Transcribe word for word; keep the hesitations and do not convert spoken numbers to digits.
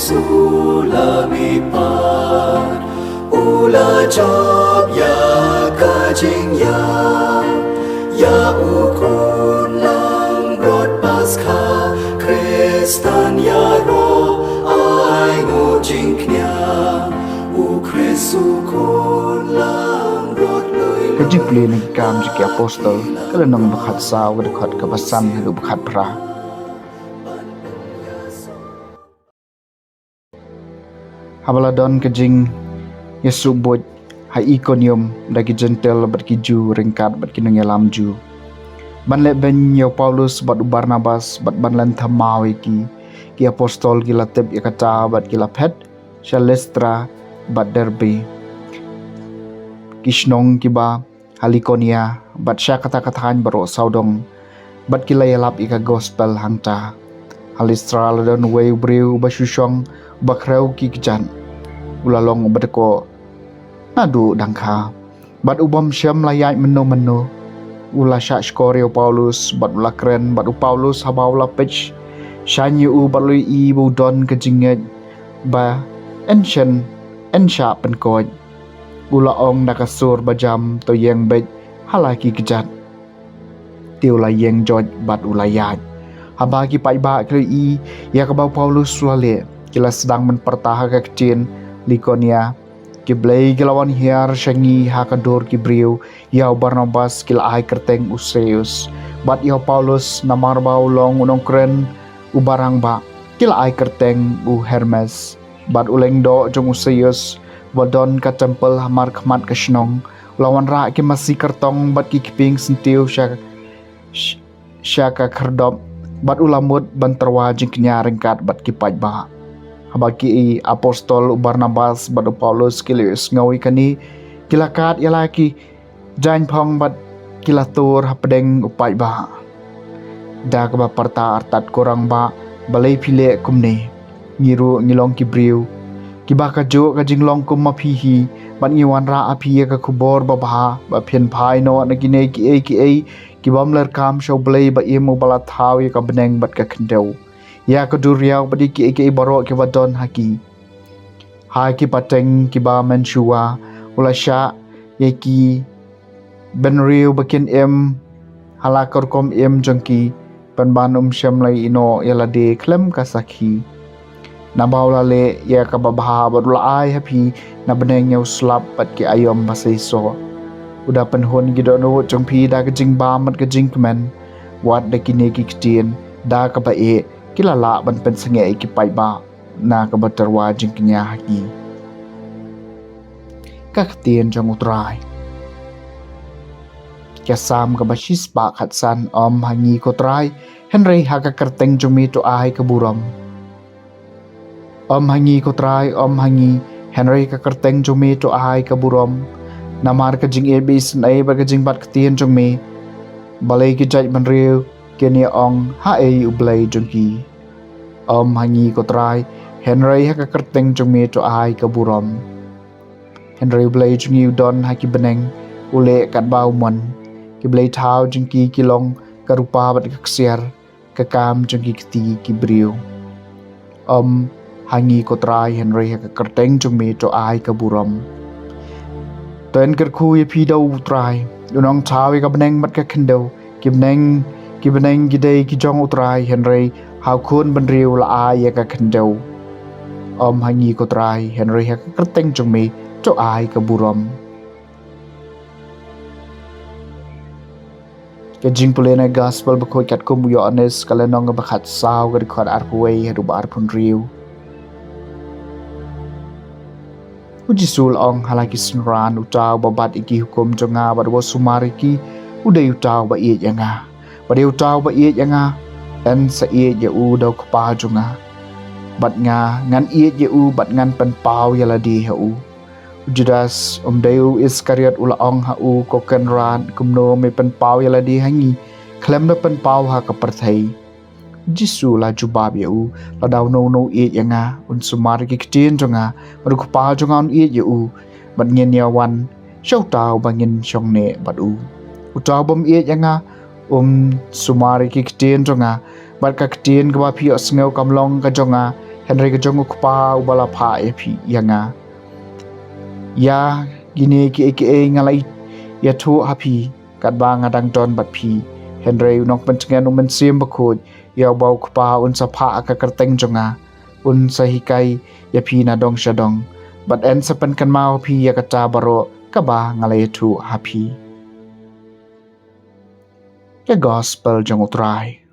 Sula mi pat u la jop ïa ka jingïap ïa u khun langbrot Paskha. Khristan ïaroh ai nguh jingkñia, u Khrist u khun langbrot lui. Ka jingpule na ki Kam jong ki Apostol, ka lynnong ba khatsaw, ka dkhot kaba san haduh ba khatphra. Haba la don ka jingïasuhbuit ha Ikonium da ki Jentil bad ki Jiw ryngkat bad ki nongïalam Jiw, ban leh beiñ ïa u Paulus bad u Barnabas bad ban len thymmai ïa ki, ki apostol ki la tip ïa kata bad ki la phet sha Listra bad Derbe, ki shnong kiba ha Likonia, bad sha kata ka thaiñ baroh sawdong, bad ki la ïalap ïa ka gospel hangta. Ha Listra la don uwei u briew uba shu shong, uba khrew ki kjat. U la long uba dkoh naduh dang kha, bad u bym shym la ïaid mynno mynno. U la shah shkor ïa u Paulus bad u la kren, bad u Paulus haba u la peit shaiñ ïa u bad u la ïohi ba u don ka jingngeit ba yn shah, yn shah pynkoit, u la ong da ka sur ba jam, to ïeng beit ha la ki kjat. Te u la ïeng joit bad u la ïaid. Haba ki paidbah ki la ïohi ïa kaba u Paulus u la leh, ki la sdang ban pyrta ha ka ktien Likonia: Ki blei ki la wan hiar sha ngi ha ka dur ki briew. Ïa u Barnabas ki la ai kyrteng u Seus, bad ïa u Paulus, namar ba u long u nongkren uba rangbah, ki la ai kyrteng u Hermes. Bad u lyngdoh jong u Seus, uba don ka templ ha markhmat ka shnong, u la wanrah ki masi kyrtong bad ki kpieng syntiew sha, sha ka khyrdop, bad u la mut ban tyrwa jingkñia ryngkat bad ki paidbah. Haba ki apostol u Barnabas bad u Paulus ki la ïohsngew ïa kane, ki la kad ïa la ki jaiñphong bad ki la tur hapdeng u paidbah, da kaba pyrta artat: Ko rangbah, balei phi leh kumne? Ngi ruh ngi long ki briew kiba kajuh ka jinglong kum ma phi hi, bad ngi wanrah ha phi ïa ka khubor babha, ba phin phai noh na kine kiei kiei ki bym lyrkam sha U Blei ba im, uba la thaw ïa ka bneng bad ka khyndew, ïa ka duriaw bad ïa kiei kiei baroh kiba don ha ki. Ha ki pateng kiba mynshuwa u la shah ïa ki bynriew ba kin im ha la ka rukom im jong ki, pynban um shym la ïehnoh ïa lade khlem ka sakhi. Naba u la leh ïa kaba bha bad u la ai ha phi na bneng ïa u slap bad ki aïom ba seisoh. U da pynhun ïa ki dohnud jong phi da ka jingbam bad ka jingkmen. Wat da kine ki ktien, da kaba eh, ki la lah ban pynsangeh ïa ki paidbah na kaba tyrwa jingkñia ha ki. Ka ktien jong U Trai. Ka Salm kaba shispah khatsan. Ym ha ngi, ko Trai, hynrei ha ka kyrteng jong me to ai ka burom. Ym ha ngi, ko Trai, ym ha ngi, hynrei ha ka kyrteng jong me to ai ka burom. Namar ka jingïeit ba isynei bad ka jingbat ktien jong me, balei ki jaitbynriew kin ïa ong, haei U Blei jong ki? Ym ha ngi, ko Trai, hynrei ha ka kyrteng jong me to ai ka burom. Hynrei U Blei jong ngi u don ha ki bneng, u leh katba u mon. Ki blei thaw jong ki ki long ka rupa bad ka ksiar, ka kam jong ki kti ki briew. Ym ha ngi, ko Trai, hynrei ha ka kyrteng jong me to ai ka burom. To yn kyrkhu ïa phi da U Trai, u nongthaw ïa ka bneng bad ka khyndew. Ki bneng, ki bneng ki dei ki jong U Trai, hynrei ha u khun bynriew la ai ïa ka khyndew. Ym ha ngi, ko Trai, hynrei ha ka kyrteng jong me to ai ka burom. Ka jingpule na Gospel bakhuid katkum u Ïoannis, ka lynnong ba khatsaw, ka dkhot arphew wei haduh ba arphew hynriew. U Jisu u la ong ha la ki synran: Uta uba bat ïa ki hukum jong nga bad uba sumar ïa ki, u dei uta uba ïeit ïa nga. Bad ïa uta uba ïeit ïa nga, yn sa ïeit ïa u da U Kpa jong nga, bad nga ngan ïeit ïa u bad ngan pynpaw ïa lade ha u. U Judas, um dei u Iskariot, u la ong ha u: Ko Kynrad, kumno me pynpaw ïa lade ha ngi khlem da pynpaw ha ka pyrthei? U Jisu u la jubab ïa u: Lada uno uno u ïeit ïa nga, un sumar ïa ki ktien jong nga, bad U Kpa jong nga un ïeit ïa u, bad ngin ïa wan sha uta uba ngin shong neh bad u. Uta u bym ïeit ïa nga um sumar ïa ki ktien jong nga, bad ka ktien kaba phi ïohsngew kam long ka jong nga, hynrei ka jong u Kpa uba la phah ïa phi, ïa nga. Ïa kine kiei kiei nga la ïathuh ha phi katba nga dang don bad phi. Hynrei u Nongpyntngen, u Mynsiem Bakhuid, ïa uba u Kpa un sa phah ha ka kyrteng jong nga, un sa hikai ïa phi na dong sha dong, bad yn sa pynkynmaw ïa phi ïa kata baroh kaba nga la ïathuh ha phi. Ka Gospel jong u Trai.